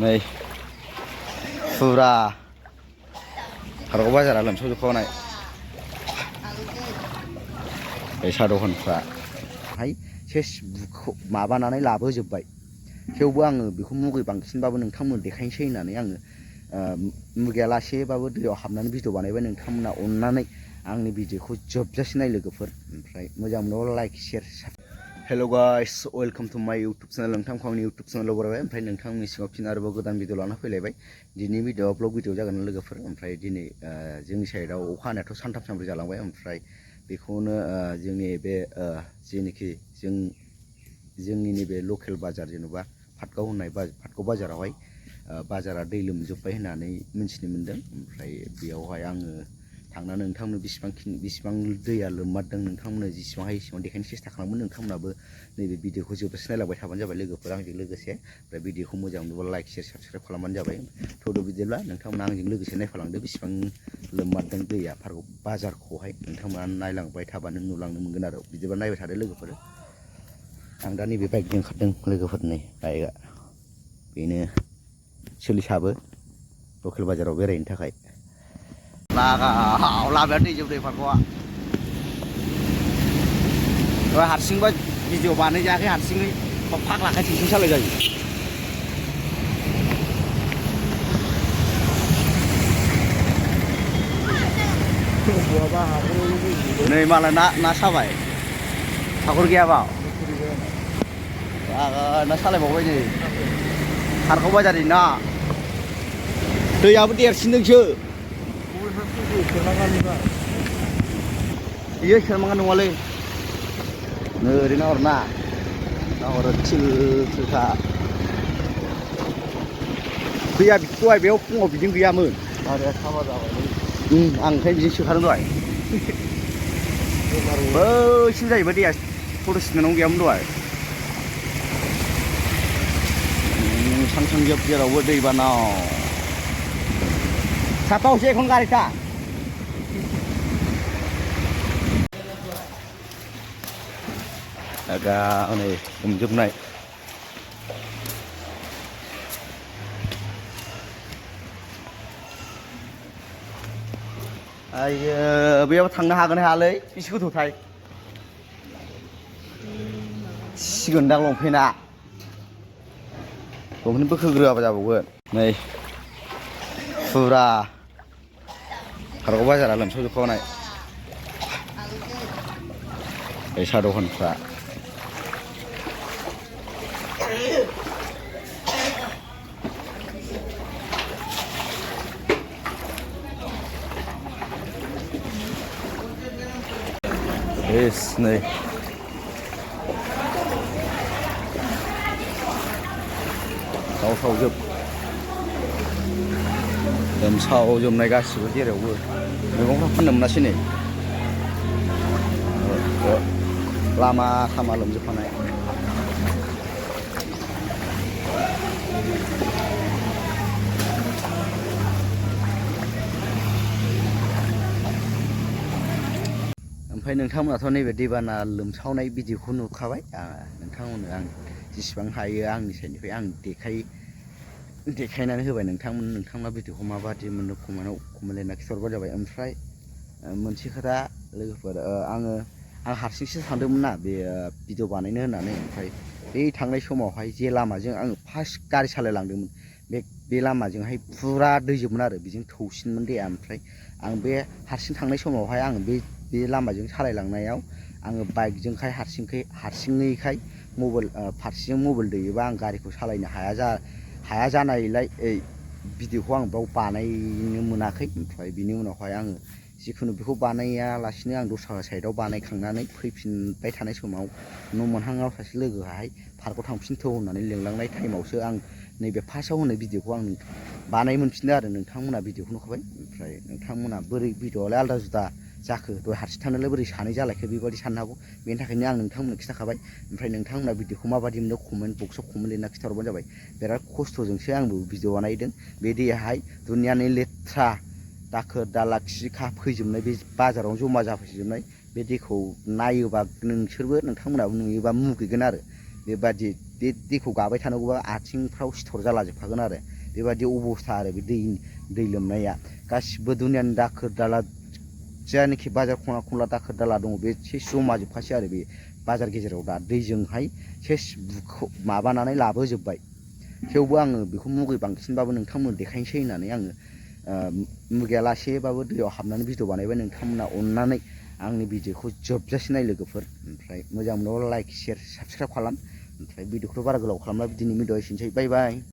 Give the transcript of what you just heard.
नै फुरा खारग' बाजारा लोमसावजोबखानाय बे साहा दखानफ्राहाय सेस माबानानै लाबोजोब्बाय। थेवबो आङो बेखौ मुगै बांसिनबाबो नोंथांमोन देखायनोसै होननानै आङो मुगैयालासेबाबो दैयाव हाबनानै भिडिअ बानायबाय। नोंथांमोना अननानै आंनि भिडिअखौ जोबजासे नाय लोगोफोर। ओमफ्राय मोजां मोनोब्ला लाइक शेयार। हेल' गाइस, वेलकाम टु माय इउटुब चेनेल। नोंथांखौ आंनि इउटुब चेनेलाव बरायबाय। ओमफ्राय नोंथांनि सिगाङाव फिन आरोबाव गोदान भिडिअ लाना फैलायबाय। दिनै भिडिअआ ब्लग भिडिअ जागोन लोगोफोर। ओमफ्राय दिनै जोंनि साइडआव अखा हानायाथ' सानथाम सानब्रै जालांबाय। ओमफ्राय बेखौनो जोंनि बे जेनोखि जोंनि नैबे लकेल बाजार जेन'बा फाटगाव होननाय फाटगाव बाजारावहाय बाजारा दै लोमजोब्बाय होननानै मिथिनो मोन्दों। ओमफ्राय बेयावहाय आङो थांनानै नोंथांमोननो बेसिबां दैया लोममारदों नोंथांमोननो जेसेबां हायो एसेबां देखायनो सेस्था खालामगोन। नोंथांमोनाबो नैबे भिडिअखौ जोबजासे नायलांबाय थाबानो जाबाय लोगोफोर आंजों लोगोसे। ओमफ्राय भिडिअखौ मोजां मोनोब्ला लाइक शेयार साबसक्राइब खालामबानो जाबाय। थ'द' बिदिब्ला नोंथांमोना आंजों लोगोसे नायफालांदो बेसिबां लोममारदों दैया बाजारखौहाय। नोंथांमोना नायलांबाय थाबानो नुलांनो मोनगोन आरो। बिदिबा नायबाय थादो लोगोफोर। आं दा नैबे बाइकजों ओंखारदों लोगोफोरनि बाइकआ बेनो सोलिसाबो लकेल बाजाराव बेरायनो थाखाय। लामाया दैजोब दै फाटगावआ हारसिंबा भिडिअ बानायजायाखै। हारसिङै फाग्लाखाय टेनसन सालाय जायो। नै मालाय ना साबाय हाखर गैयाबा ना सालायबावबाय नै खारगाव बाजारनि ना। दैयाबो देरसिनदोंसो। बियो सेरमांगा नङालै नै ओरै नाहरो थिल थिलखा। दैया दहाय बेयाव फुङाव बिदिनो गैयामोन। आं ओंखायनो बिजों सोखादों दहाय। बैसिम जाहैबाय दैया फट' सिनायनाव गैयामोन दहाय। सांसांजोब जेरावबो दैबाना। साफावसो এখন गारिটা agak नै हमजोबनाय। आयो बेयाव थांनो हागोन हायालै बेसे गोथौथाय। सिगोनदां लंपेन्टआ बोखोग्रोआबा जाबावगोन। नै फुरा खारगाव बाजारा लोमसावजोबखानाय बे साहा दखानफ्रा। नै सावजोब लोमसावजोबनाय गासिबो जेरावबो। मैगंफ्रा फाननो मोनासै नै लामा सामा लोमजोबखानाय। ओमफ्राय नोंथांमोनाथ' नैबे दैबाना लोमसावनाय भिडिअखौ नुखाबाय। नोंथांमोननो आं जेसेबां हायो आंनि साइडनिफ्राय आं देखायनानै होबाय। नोंथांमोना भिडिअखौ माबादि मोनो कमेन्टआव कमेन्ट लिरना खिन्थाहरबानो जाबाय। ओमफ्राय मोनसे खोथा लोगोफोर, आं हारसिंसो थांदोंमोन ना बे भिडिअ बानायनो होननानै। ओमफ्राय बे थांनाय समावहाय जे लामाजों आङो फार्स्ट गारि सालायलांदोंमोन बे लामाजोंहाय फुरा दैजोबमोन आरो बेजों थौसिनमोन दैया। ओमफ्राय आं बे हारसिं थांनाय समावहाय आङो बे लामाजों सालायलांनायाव आङो बाइकजोंखाय हारसिङैखाय फारसेजों मबाइल दैयोबा आं गारिखौ सालायनो हाया जानायलाय भिडिअखौ आं बेयाव बानायनो मोनाखै। ओमफ्राय बिनि उनावहाय आङो जिखुनु बेखौ बानायालासिनो आं दस्रा साइडआव बानायखांनानै फैफिनबाय थानाय समाव न' मोनहाङाव सासे लोगोआहाय पार्कआव थांफिनथौ होननानै लिंलांनाय टाइमावसो आं नैबे फार्स्टआव होनाय भिडिअखौ आं बानाय मोनफिनदों आरो। नोंथांमोना भिडिअखौ नुखाबाय। ओमफ्राय नोंथांमोना बोरै भिडिअआलाय आलादा जुदा जाखो, दहाय हारसिं थांनायलाय बोरै सानै जालायखो बेबायदि साननो हागौ। बेनि थाखायनो आं नोंथांमोननो खिन्थाखाबाय। ओमफ्राय नोंथांमोना भिडिअखौ माबादि मोनो कमेन्ट बक्सआव कमेन्ट लिरना खिन्थाहरबानो जाबाय। बिराद खस्थ'जोंसो आंबो भिडिअ बानायदों। बे दैयाहाय दुनियानि लेथ्रा दाखोर दाला खिखा फैजोबनाय बे बाजारावनो जमा जाफैजोबनाय बे दैखौ नायोबा नोंथांमोनाबो नुयोबा मुगैगोन आरो। बेबादि बे दैखौ गाबाय थानांगौबा आथिंफ्राव सिथर जालाजोबखागोन आरो बेबायदि अबस्था आरो बे दै लोमनाया गासिबो दुनियानि दाखोर दाला जायनाखि बाजार खना खनला दाखोर दाला दङ बे सेस जमा जोबखासै आरो बे बाजार गेजेराव दा दैजोंहाय सेस माबानानै लाबोजोब्बाय। थेवबो आङो बेखौ मुगै बांसिनबाबो नोंथांमोन देखायनोसै होननानै आङो मुगैयालासेबाबो दैयाव हाबनानै भिडिअ बानायबाय। नोंथांमोना अननानै आंनि भिडिअखौ जोबजासिम नाय लोगोफोर, ओमफ्राय मोजां मोनोब्ला लाइक शेयार साबसक्राइब खालाम। ओमफ्राय भिडिअखौथ' बारा गोलाव खालामला, दिनै भिडिअ एसेनोसै, बाय बाय।